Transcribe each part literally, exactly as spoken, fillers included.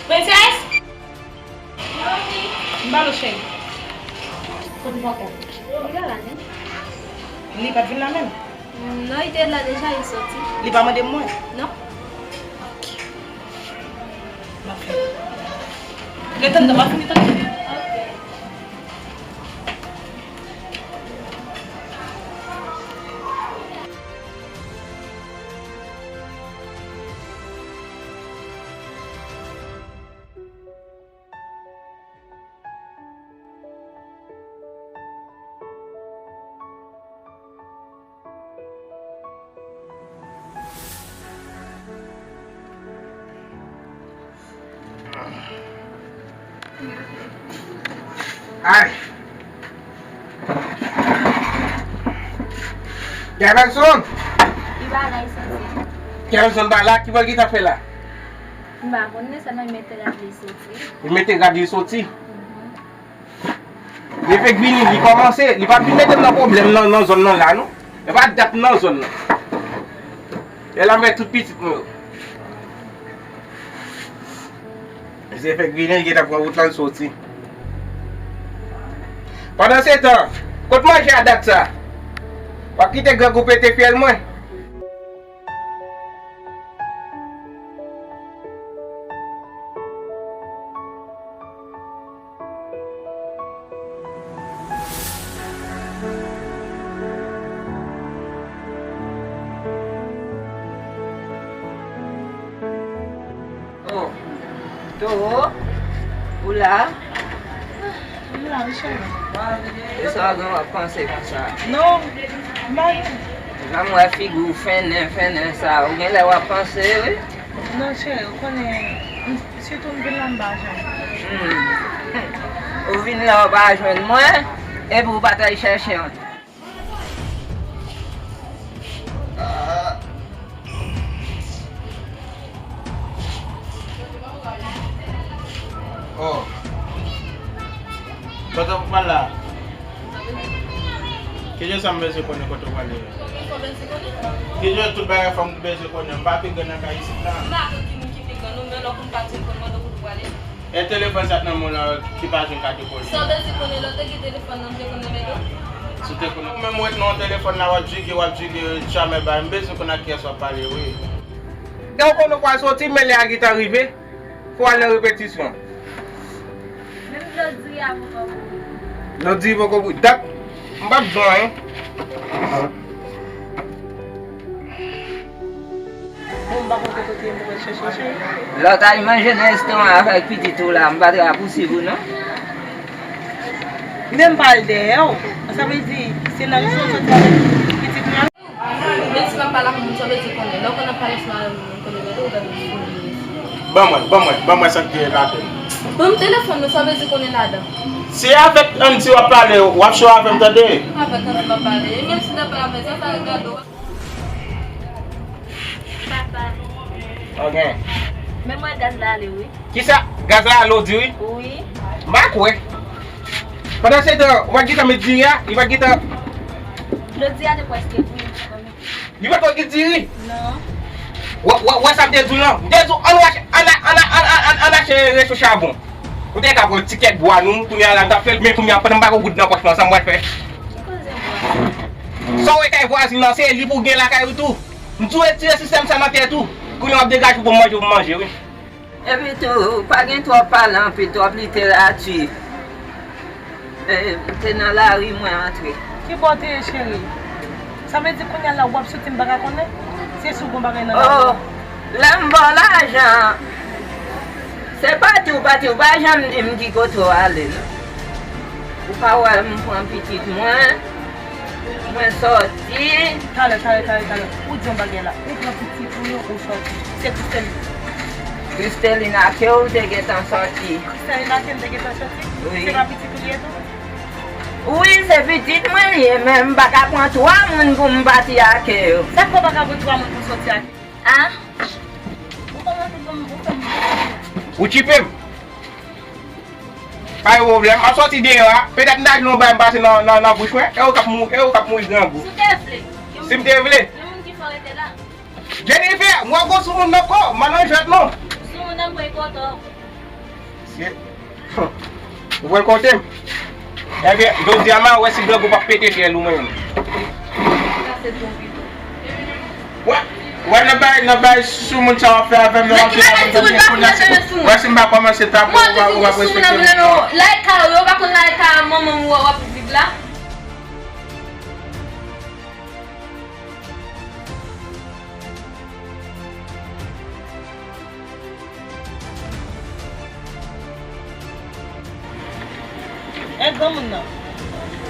Princess! M ba nou cheri. Kote papa w? Li la la, non? Li pa t vin la menm? Non, li te la deja, li soti. Li pa mande m mwen? Non. Ok. M ap fè. Gentan, m ap fini tande. Ok. Ay! Kervenson! Li pa la, li soti. Kervenson pa la, ki bò l gentan fè la? M pa konnen, sèlman li mete rad li soti. Li mete rad li soti? Mhm. Li fèk vini, li kòmanse, li pa t vin mete m nan pwoblèm nan, nan zòn nan la, non. E pa dat m nan zòn nan. E la m wè tout pitit mwen yo. Misye fèk vini, li gentan pran wout lan, l soti. Pandansetan, kot manje a dat sa? W ap kite grangou pete fyèl mwen? Oh, Toro, ou la? M la, wi, cheri. E sa w gen w ap panse konsa? Non, m pa gen. Jan m wè figi w fennen, fennen sa, ou gen lè w ap panse, wi. Non, cheri, ou konnen, m, sitou m vin la, m pa jwenn. Hmm. Ou vin la, ou pa jwenn mwen, epi ou pa t al chèche yon. Oh. Kote w pral la? Kijan sa m bezwen konnen kote w prale a? Kijan tout bagay fò m bezwen konnen? M pa pi grann nan kay isit la. M pa konn ki moun ki pi grann, non, men lè w konn pati, w konn mande kote w prale. E telefòn sa k nan men w la ki pa jwenn ka dekole? Sa w bezwen konnen, lè w te gen telefòn nan, m te konn remède w? Si w te konnen, ou menm ou ret nan yon telefòn la, w ap jige, w ap jige, jamè bay. M bezwen konnen ak kiyès w ap pale, wi. Lè w konnen w pral soti, men lè a gentan rive. Fò w al nan repetisyon. Menm dlo diri a poko bouyi. Dlo diri poko bouyi. Dat, m p ap di w anyen. Bon, m pa konn kote w te ye, m te pral chèche w, cheri. Lè w t al manje nan restoran avèk pitit ou la, m pa t rapousib ou non. Men m pa al dèyè w. Sa vle di, se nan restoran w soti avèk pitit ou la? Menm si m ap pale ak moun, sa w bezwen konnen? Lè w konn ap pale ansanm avèk moun, moun konnen mèt ou, ou pa bezwen konnen moun. Ban mwen, ban mwen, ban mwen sa k gen ladan. Ban m telefòn nan, sa w bezwen konnen ladan? Si avèk Andy w ap pale, w ap cho avè m, tande? Avèk Andy m ap pale. E menm si m t ap pale avè l, sa, sa regade w. Papa. Ok. Men mwen gaz la ale, wi. Kisa? Gaz la ale, w di wi? Wi. M pa kwè. Pandan se tan, w pa t gentan met diri a? Li pa t gentan. Dlo diri a te prèske bouyi. Li pa t gen diri? Non. Wè, wè, wè sa m te di w lan? M te di w, ann wache, ann a, ann a, ann a, ann a, ann achte recho chabon. Ou te ka pran ti kèk bwa nou, kounye a la, m t ap fè l, men kounye a, pandan m pa gen goud nan pòch mwen, sa m pral fè? Ki koze bwa? Sa w wè kay vwazin nan, se li pou w gen lakay ou tou. M di w retire sistèm sa nan tèt ou. Kounye a w ap degaje w pou manje, pou manje, wi. Epi tou, pa gen twòp pale anpil, twòp literati. E, m te nan lari, mwen antre. Ki bò w te ye, cheri? Sa vle di kounye a la w ap soti, m pa ka konnen? Se si w gon bagay nan lari a. Oh, lè m ba w lajan an, se pati w pati, w pa janm di m ki kote w ale, non. Ou pa wè m pran pitit mwen, mwen sòti. Talè, talè, talè, talè. Ou di yon bagay la. Ou pran pitit ou yo, ou sòti. Se Christeline. Christeline ak yo ou te gentan sòti. Christeline ak yo m te gentan sòti? Wi. Se pa pitit ou li ye tou? Wi, se pitit mwen li ye, men m pa ka pran twa moun pou m pati ak yo. Sa k fè w pa ka pran twa moun pou w sòti ak yo? A? Ou kòmanse pou m, ou fè m. Ou tchipe m? Pa gen pwoblèm. M ap sòti deyò a. Petèt m ta jwenn yon bagay m pase nan, nan, nan bouch mwen. E ou k ap mou-, e ou k ap mouri grangou. Si w te vle. Si m te vle. Yon moun ki fò rete la. Jennifer, m wè w gon soumoun nan kò w. M pa nan jwèt non. Soumoun nan mwen kontan. Ou pral konte m? Ebyen, jodi a m a wè si grangou p ap pete fyèl ou mwen menm. Wè, wè nan bay, nan bay soumoun sa w ap fè avè m nan, w ap fè avè m, wè si m pa kòmanse tape ou, ou pa, ou pa respekte m. Lay kay ou yo, ou pa konn lay kay manman m ou w ap viv la? E granmoun nan.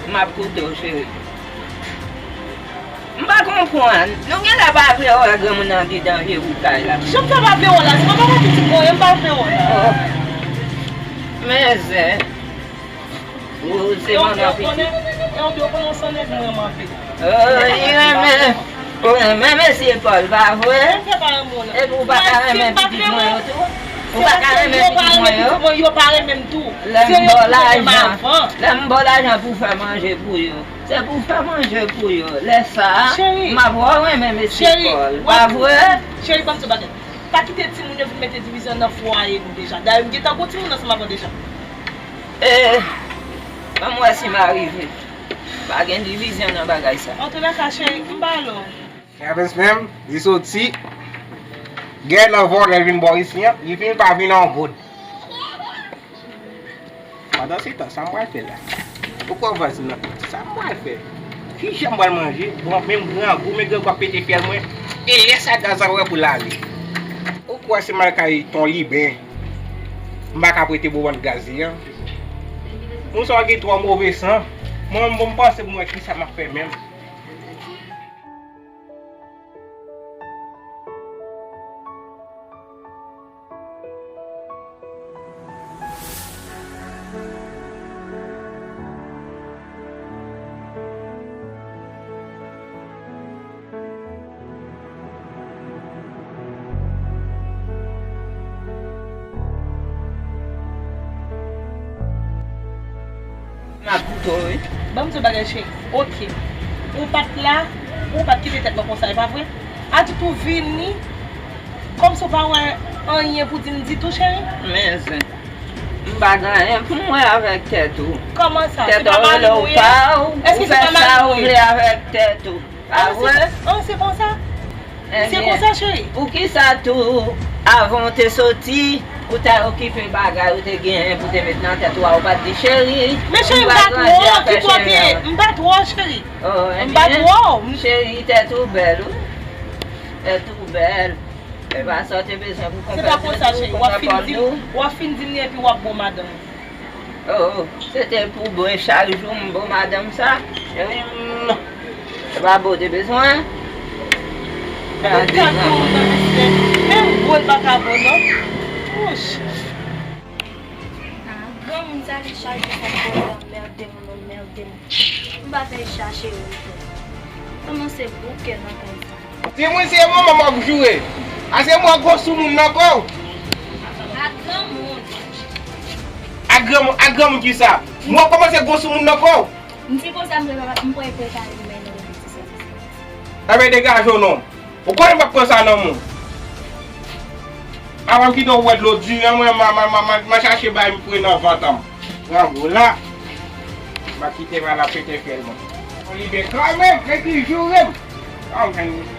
M ap koute w, cheri. M pa konprann. Nou genlè pa vle wè granmoun nan ki danje pou kay la. Jan m fè pa vle wè w la, se pa papa pitit mwen ye, m pa vle wè w la. Oh. Men zen. Ou se manman pitit. E w di w konnen w se nèg mwen renmen anpil. Oh, li renmen. Ou renmen mesye Paul, pa vre? Mwen fè pa renmen w la. Epi ou pa ka renmen pitit mwen yo tou? Ou pa ka renmen pitit mwen yo? Yo pa renmen m tou. Lè m ba w lajan, lè m ba w lajan pou w fè manje pou yo, se pou w fè manje pou yo. Lè sa a, m ap wè w renmen mesye Paul, pa vre? Cheri, ban m di w bagay. Pa kite timoun yo vin mete divizyon nan fwaye nou deja. Dayè, m gentan gon timoun ansanm avè w deja. E, ban m wè si m arive. Pa gen divizyon nan bagay sa. Antoulèka, cheri, m ba l ou. Evans menm, li soti. Gen nan vòlè l vin bò isi an, li vin pa vin an goud. Pandan se tan, sa m pral fè la? Ou kwè vwazin nan piti, sa m pral fè? Kijan m pral manje? Bon, menm grangou, men grangou ap pete fyèl mwen. E lè sa gaz la wè pou l ale. Ou kwè se m al kay Ton Liben? M pa ka prete bon bann gaz li an. Moun sa yo gen twò move san. Mwen, mwen, m panse pou m wè kisa m ap fè menm. M ap koute w, wi. Ban m di w bagay, cheri. Oke. Ou pa t la, ou pa t kite tèt mwen konsa, e pa vre? Atout ou vini, kòmsi w pa wè anyen pou di m ditou, cheri? Men zen. M pa gen anyen pou m wè avèk tèt ou. Kòman sa? Tèt ou rele w pa w, ou fè sa ou vle avèk tèt ou. Ah, se, ah, se konsa? Se konsa, cheri? Poukisa tou, avan w te soti, ou t al okipe bagay ou te genyen pou te met nan tèt ou a, ou pa t di, cheri, men cheri, m pa t wè w, ki kote? M pa t wè w, cheri. M pa t wè w. Cheri, tèt ou bèl, wi. Tèt ou bèl. E pa sa w te bezwen pou konpè. Se pa konsa, cheri. W ap fin di m, w ap fin di m li epi w ap bon madanm. Oh, se te pou bwen chak jou m bon madanm sa. Cheri m, se pa bon w te bezwen. Gade granmoun nan, menm bon l pa ka bon non. Wouch. Ah, granmoun sa ki chak jou fè koze anmède m, anmède m. M pa fè chache retou. Kòmanse bouke nan kay sa. Timoun, se manman m ap joure. A se mwen gwo soumoun nan kò w. A granmoun. A granmoun, a granmoun kisa? Mwen kòmanse gwo soumoun nan kò w. M di konsa, m prepare, m prepare men nan repetition. Ebyen, degaje w non. Ou konnen m p ap pran sa nan men w. Avan m kite w wè dlo di an, mwen, m a, m a, m a, m a, m a chache bay m fre nan vant an. Pran gwo la. M a kite m al ap pete fyèl mwen. Li byen kanmenm, men ki joure m. Kanmenm.